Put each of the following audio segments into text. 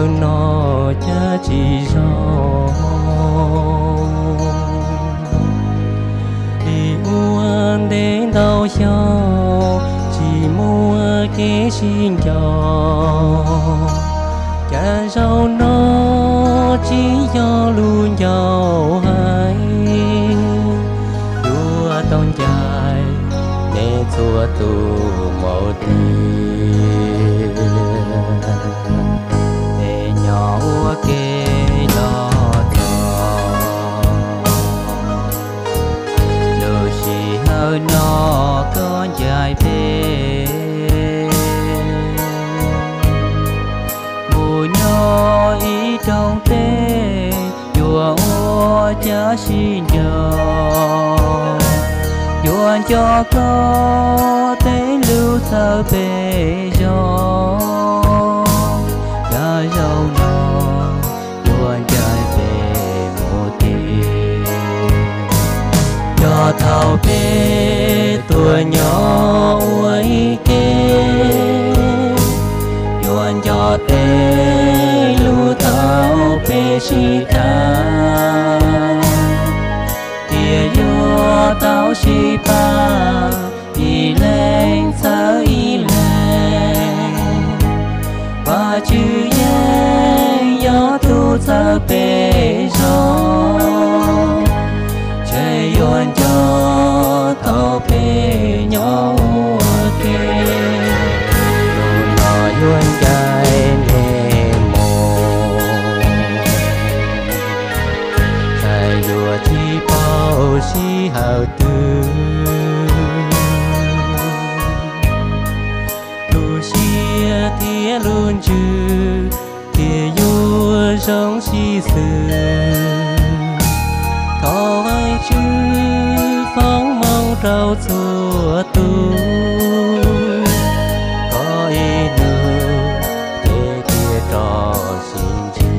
Hnub no cas tsis zoo li ua ntej ntau xyoo, tsis muaj kev sib nco. Cas zaum no tsis yog lus ncauj hais, yuav tau ncaim nej txhua tus mus tiag. Es nyob ua ke los txog, lub sij hawm no koj ncaim peb mus nyob ib rooj teb, yuav ua cas sib nco, yuav nco koj tej lus txawv peb zog, cas zaum no yuav ncaim peb mus tiag. Nco thaum peb tuaj nyob ua ib ke, yuav nco tej lus thaum peb sib tham, thiaj yuav tau sib pab ib leeg txhawb ib leeg. Vajtswv yeej yog tus txhawb peb zog, ntshe yuav nco thaum peb nyob ua ke. Lub no yuav ncaim nej mus, ntshe yuav tsis paub sij hawm twg, lub siab thiab lub ntsws thiaj yuav zoo sib xws. Thov Vajtswv foom hmoov rau txhua tus, koj ib hnub peb thiaj rov sib ntsib.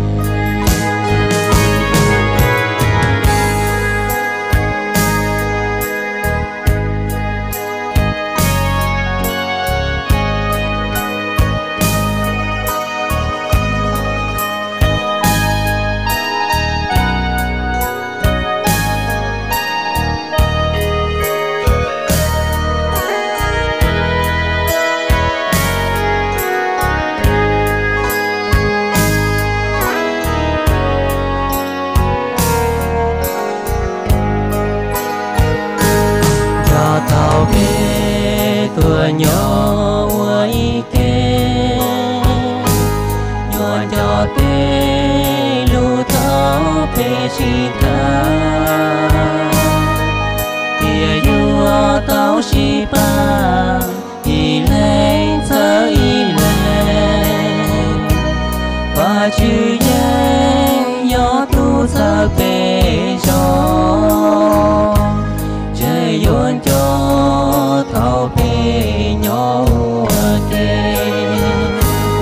Nco thaum peb tuaj nyob ua ib ke, yuav nco tej lus thaum peb sib tham, thiaj yuav tau sib pab ib leeg txhawb ib leeg. Vajtswv yeej yog tus txhawb peb zog, ntshe yuav nco thaum peb nyob ua ke.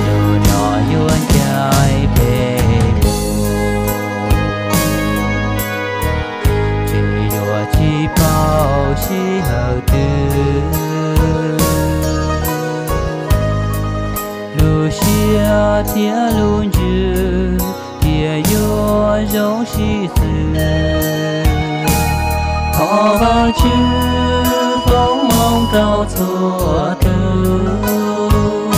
Lub no yuav ncaim peb mus, ntshe yuav tsis paub sij hawm twg. Lub siab thiab lub ntsws thiaj yuav zoo sib xws. Thov Vajtswv foom hmoov rau txhua tus,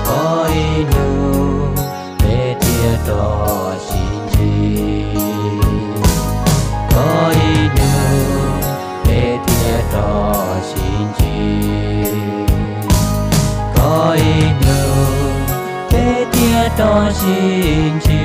koj ib hnub peb thiaj rov sib ntsib. Koj ib hnub peb thiaj rov sib ntsib. Koj ib hnub peb thiaj rov sib ntsib.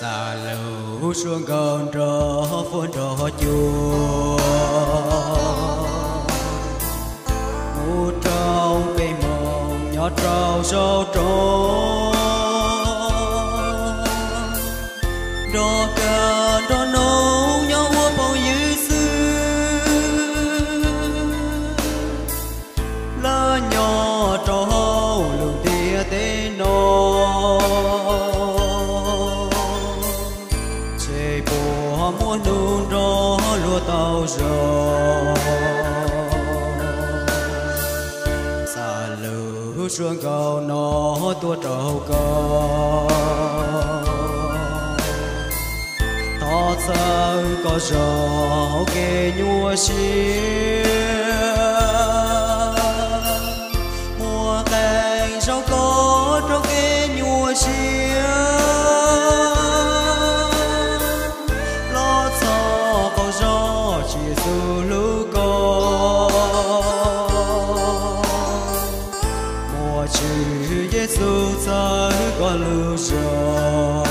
Xa lub suab nkauj nrog fuab nrog cua, mus rau peb moos nyob rau saum roob, nrog kawg nrog noog nyob ua phooj ywg xwb. Lawv nyob rau hauv lub ntiaj teb no, ntshe puas muaj hnub nrog luag tau zoo. Xa lub suab nkauj no tuaj rau koj, thov txhawb koj zog hauv kev nyuaj siab, muaj qee zaug koj raug kev nyuaj siab. Los txog qaug zog Tswv Yexus hlub koj, muaj Tswv Yexus txhawb koj lub zog.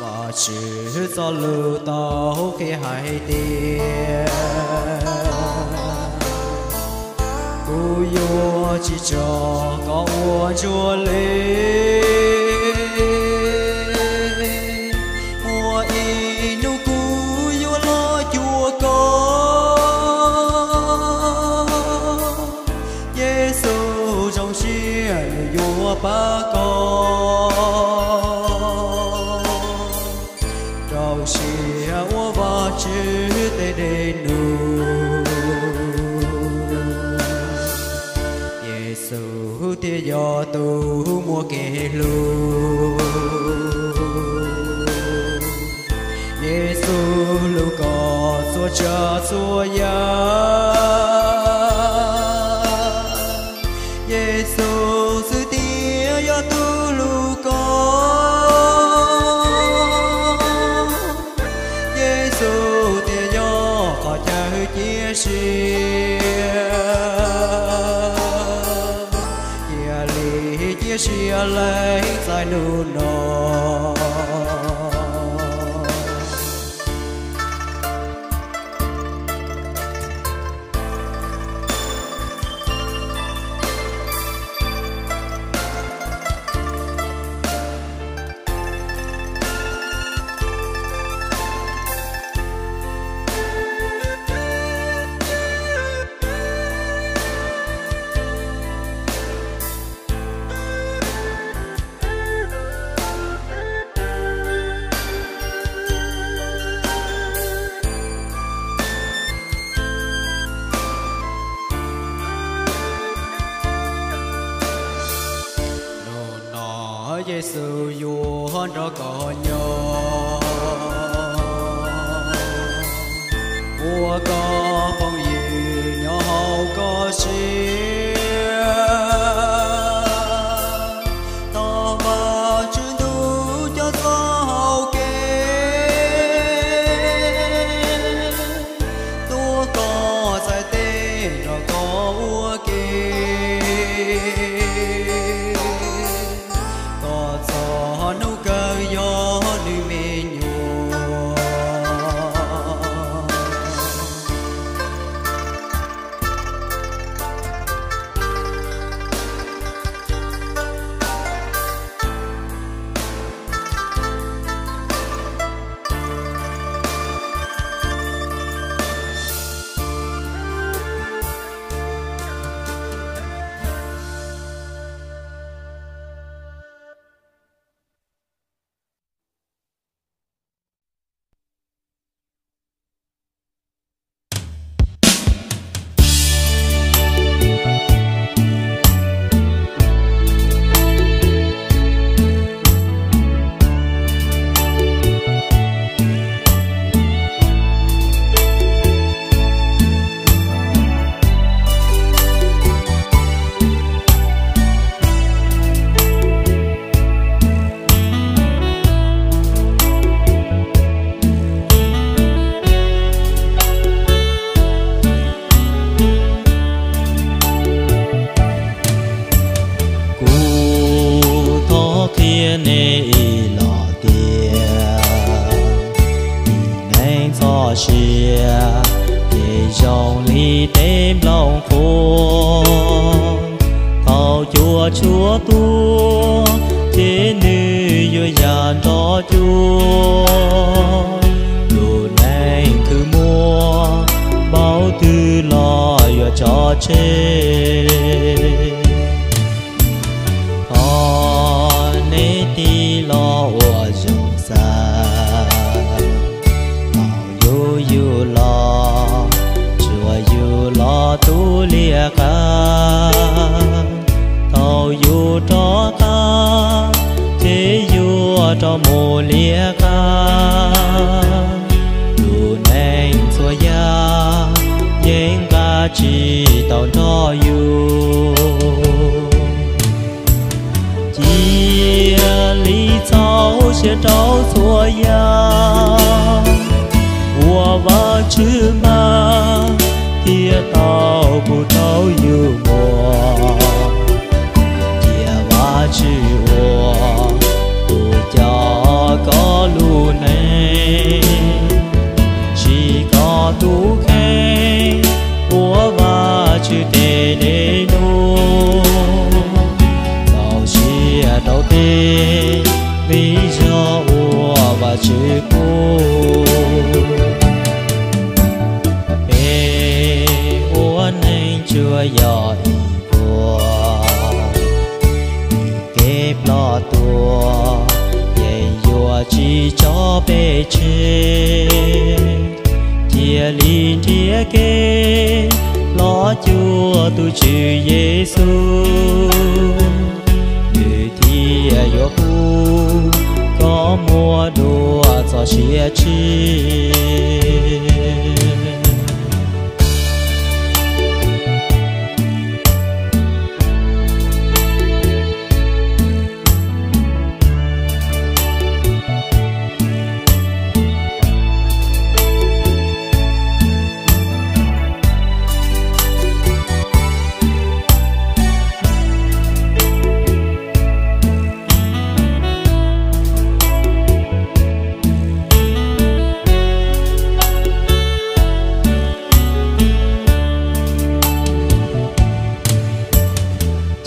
Vajtswv txoj lus tau qhia hais tias, kuv yuav tsis tso koj ua ntsuag li. Muaj ib hnub kuv yuav los cuag koj. Yexus zoo siab nws yuav pab koj rau siab ua Vajtswv tej dej num. Yexus thiaj yog tus muaj kev hlub. Yexus hlub koj txhua tsav txhua yam. Yexus xwb tiag yog tus hlub koj. Yexus tiag yog qhov chaw cia siab. Cia li cia siab lees txais nub no. Hnub no Yexus yuav nrog koj nyob, ua koj phooj ywg nyob hauv koj siab. Thov Vajtswv ntuj coj txoj hau kev tuav koj txhais tes nrog koj ua ke, kom txog hnub kawg yog nws me nyuam. tuaj, ces nws yuav yam nrov cuag lub neej khwv muaj, npaum twg los yuav tso tseg. Thov nej tij laug ua zoo xav, thaum yug yug los, tsuas yug los tu liab qab. Thaum yug rov qab, ces yuav rov mus liab qab. Lub neej txhua yam yeej nqa tsis tau nrog yus. Cia li txaus siab rau txhua yam uas Vajtswv npaj thiab tau pub rau yus muaj. Cia Vajtswv ua tus coj koj lub neej, siv koj tus kheej ua Vajtswv tes dej num. Txaus siab rau tej viv zog uas Vajtswv pub. Peb ua neej tsuas yog ib vuag, kev ploj tuag yeej yuav tsis tso peb tseg. Cia li nrhiav kev los cuag tus Tswv Yexus, nws thiaj yuav pub koj muaj dua txoj sia tseg.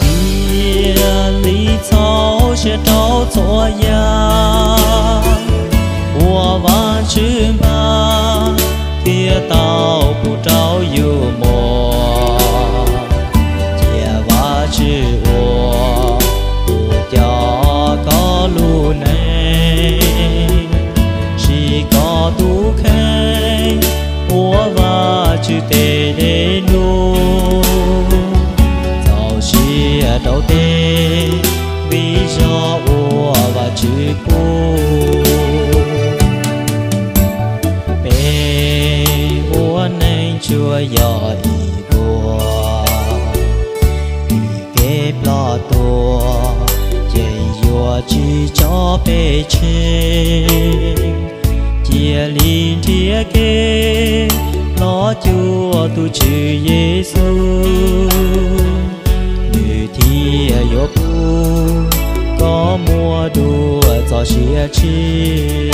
Cia li txaus siab rau txhua yam uas Vajtswv npaj thiab tau pub rau yus muaj. Cia Vajtswv ua tus coj koj lub neej, siv koj tus kheej ua Vajtswv tes dej num. Txaus siab rau tej viv zog uas Vajtswv pub. Peb ua neej tsuas yog ib vuag, vim kev ploj tuag yeej yuav tsis tso peb tseg. Cia li nrhiav kev los cuag tus Tswv Yexus, nws thiaj yuav pub koj muaj dua txoj sia tseg.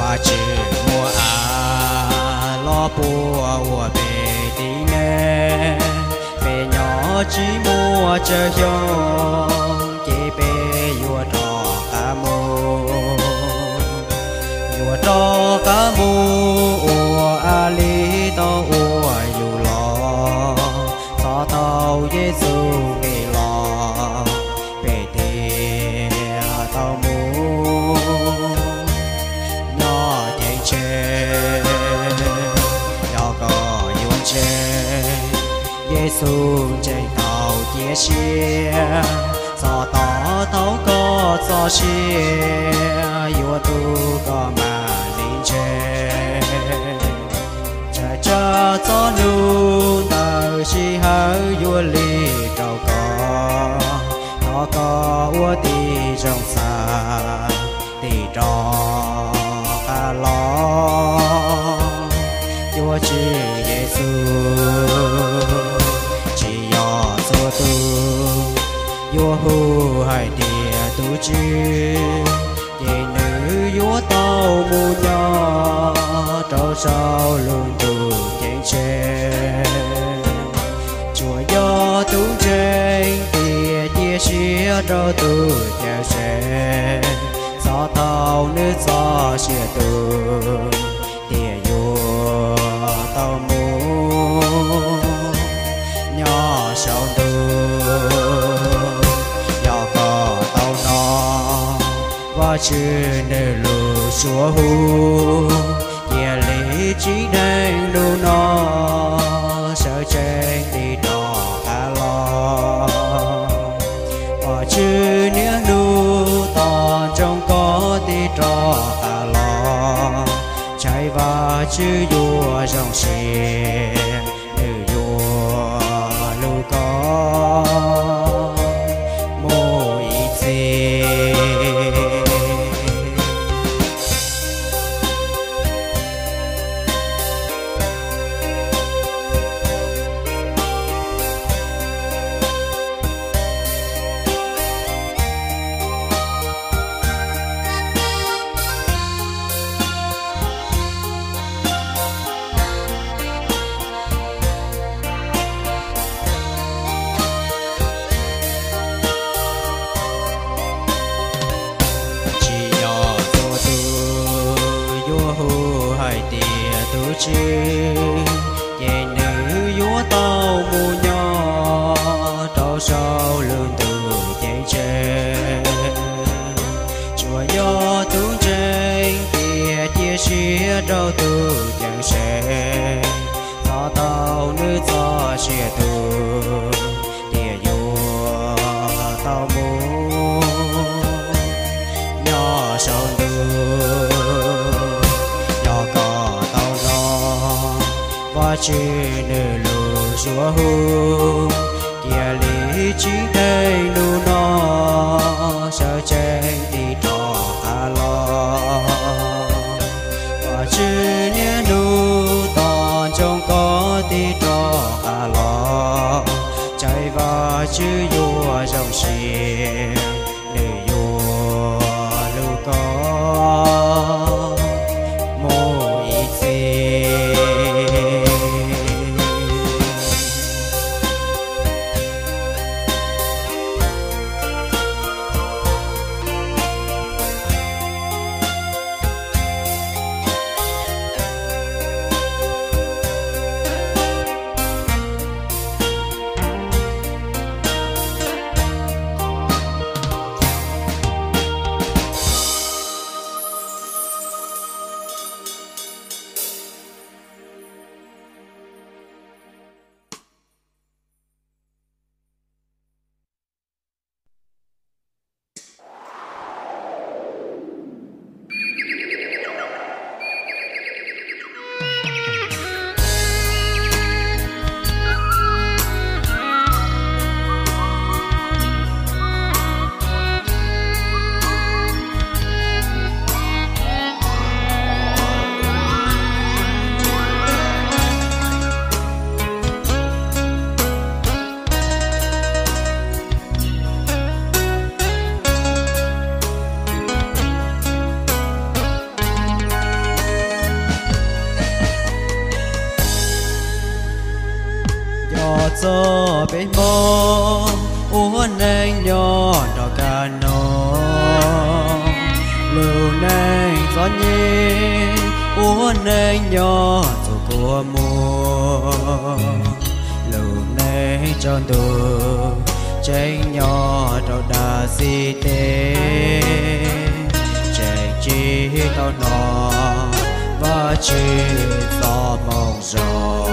Vajtswv muab av los puag ua peb tib neeg, Tsis muaj tsawg xyoo ces peb yuav rov qab mus, yuav rov qab mus ua li tau ua yus los. Txog thaum Yexus nqis los, peb thiaj tau mus nyob ceeb tsheej. Yog koj yuav ntseeg, Yexus ntseeg tau cia siab. Txog thaum koj txoj sia yuav tu, koj mam li ntseeg. Tsam txog hnub ntawd sij hawm yuav lig rau koj, thov koj ua tib zoo xav tig rov qab los cuag Tswv Yexus. Tsis yog txhua tus yuav hu hais tias tus Tswv, ces nws yuav tau mus nyob rau saum lub ntuj ceeb tsheej. Tsuas yog tus ntseeg tias cia siab rau tus Cawm Seej, txog thaum nws txoj sia tu, thiaj yuav tau mus nyob saum ntuj. Yog koj tau hnov Vajtswv nws lus suav hu, cia li tsis dheev hnub no, sawv tsees tig rov qab los. Vajtswv niaj hnub tos ntsoov koj tig rov qab los. Ntshai Vajtswv yuav zoo siab, nws yuav hlub koj mus ib txhis. Tsis yog txhua tus yuav hu hais tias tus Tswv, ces nws yuav tau mus nyob rau saum lub ntuj ceeb tsheej. Tsuas yog tus ntseeg tias cia siab rau tus Cawm Seej, txog thaum nws txoj sia tu, thiaj yuav tau mus nyob saum ntuj. Yog koj tau hnov Vajtswv nws lus suav hu, cia li tsis dheev hnub no, sawv tsees tig rov qab los. Vajtswv niaj hnub tos ntsoov koj tig rov qab los. Ntshai Vajtswv yuav zoo siab, nws yuav hlub koj mus ib txhis. Peb Hmoob ua neej nyob nrog kaj ntug, lub neej txom nyem ua neej nyob txhua kua muag, lub neej tsaus ntuj tseem nyob rau dab xib teb, tseem tsis tau hnov Vajtswv txoj moo zoo.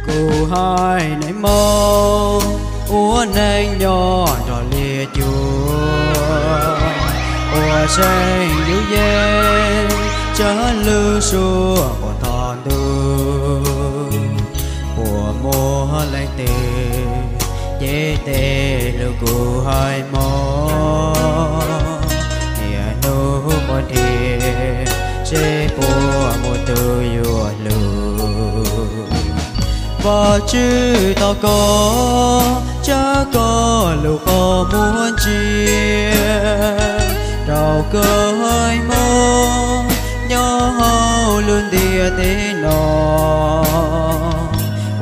Kuv haiv neeg Hmoob ua neej nyob nrog liab cuam, ua seej yus yeej tsawg lub suab puag thaum ntuj, puas muaj leej twg cev tes hlub kuv haiv Hmoob, niaj hnub quaj nrhiav seb puas muaj tus yuav hlub. Vajtswv thov koj tsa koj lub qhov muag ntsia rau kuv haiv Hmoob nyob hauv lub ntiaj teb no,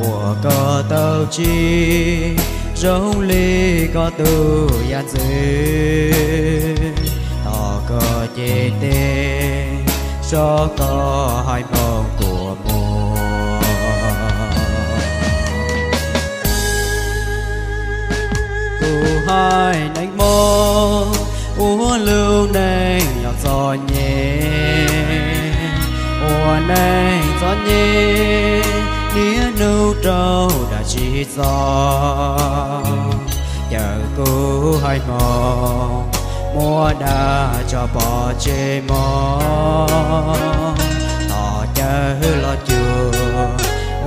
uas koj tau tsim zoo li koj tus yam ntxwv. Thov koj cev tes saib koj haiv Hmoob kua muag. Kuv haiv neeg Hmoob ua lub neej nyob txom nyem, ua neej txom nyem niaj hnub raug dag tsim txom. Caw kuv haiv Hmoob muab dag tso pov tseg mog, thov caw los cuag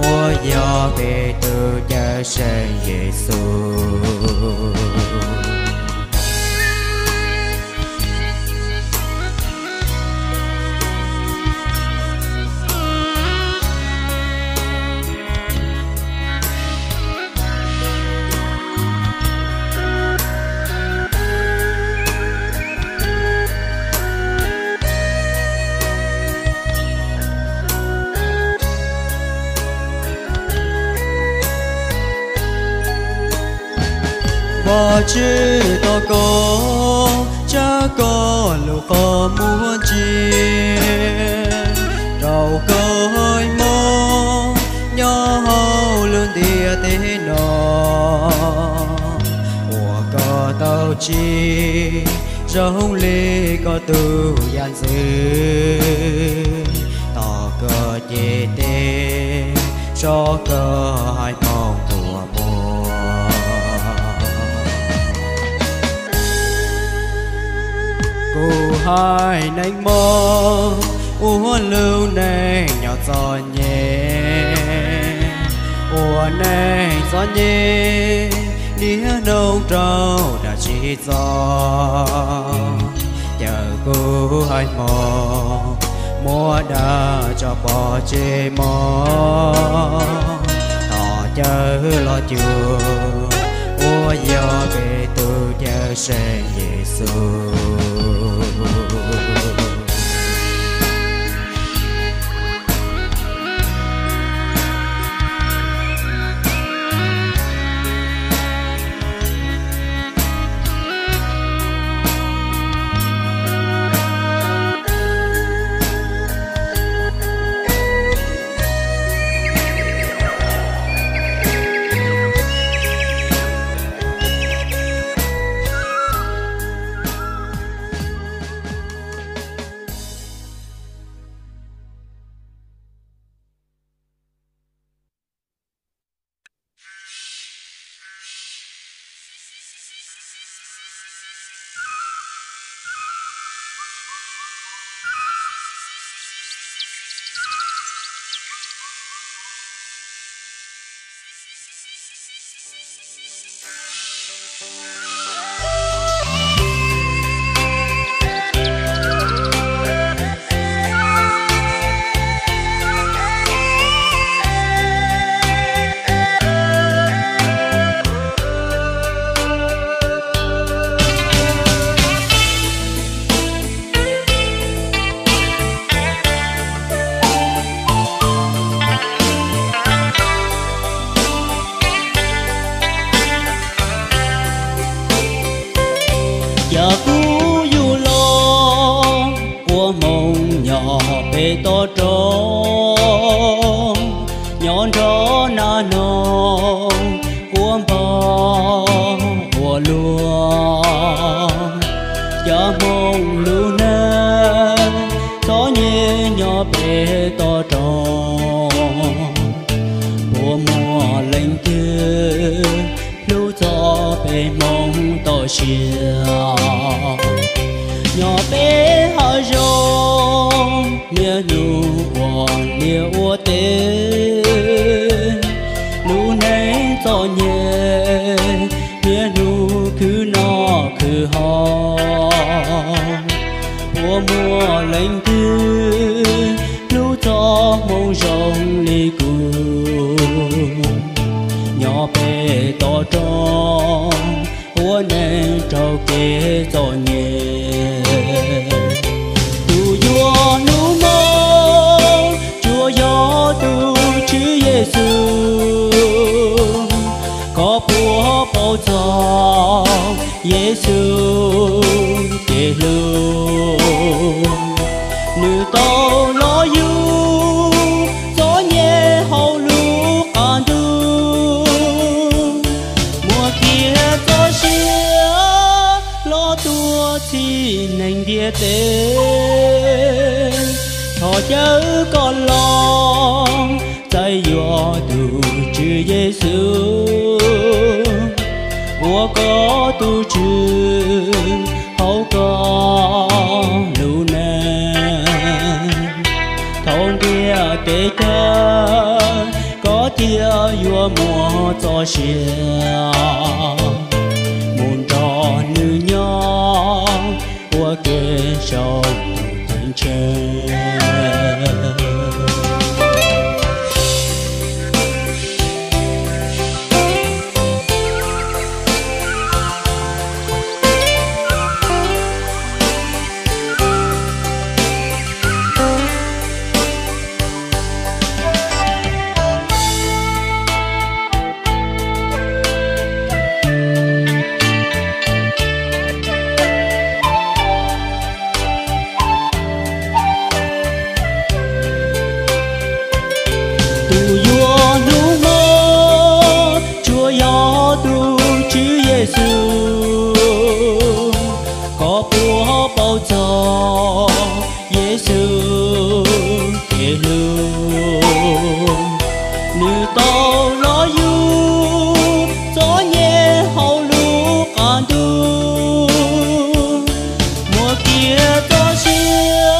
uas yog peb tus Cawmseej Yexus. Vajtswv thov koj tsa koj lub qhov muag ntsia rau kuv haiv Hmoob nyob hauv lub ntiaj teb no, uas koj tau tsim zoo li koj tus yam ntxwv. Thov koj cev tes saib koj haiv Hmoob kua muag. Kuv haiv neeg Hmoob ua lub neej nyob txom nyem, ua neej txom nyem niaj hnub raug dag tsim txom. Caw kuv haiv Hmoob muab dag tso pov tseg mog, thov caw los cuag uas yog peb tus Cawmseej Yexus. Npog ua luaj, xya hmoo lub neej txom nyem nyob pem toj roob. Puas muaj leej twg hlub txog peb Hmoob toj siab? Nyob peb hav zoov niaj hnub ua liaj ua teb, lub neej txom nyem niaj hnub khwv noj khwv haus. Puas muaj leej twg hlub txog Hmoob zoo li kuv? Nyob pem toj roob ua neej raug kev txom nyem. Tus yuav hnub nyoog tsuas yog tus Tswv Yexus, koj puas paub txog Yexus kev hlub? Nws tau los yug txom nyem hauv lub qab ntuj, muab kiag txoj sia los tuag txhiv neeg ntiaj teb. Thov caw koj los txais yuav tus Tswv Yexus ua koj tus Tswv hauv koj lub neej. Thaum ntiaj teb kawg, koj thiaj yuav muaj txoj sia mus nrog nws nyob ua ke saum tus ceeb tsheej. Tus yuav hnub nyoog tsuas yog tus Tswv Yexus, koj puas paub txog Yexus kev hlub? Nws tau los yug txom nyem hauv lub qab ntuj, muab kiag txoj sia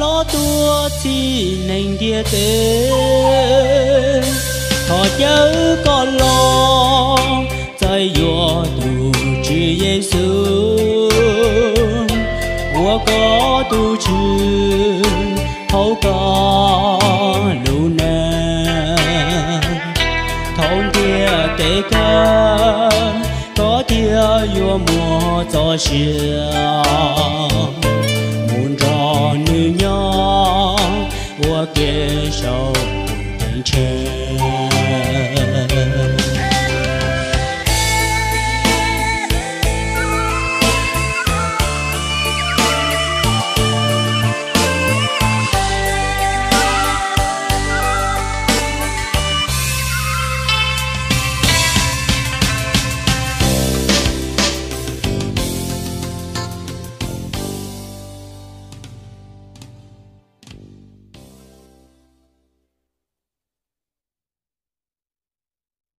los tuag txhiv neeg ntiaj teb. Thov caw koj los txais yuav tus Tswv Yexus ua koj tus Tswv hauv koj lub neej. Thaum ntiaj teb kawg, koj thiaj yuav muaj txoj sia mus nrog nws nyob ua ke saum tus ceeb tsheej.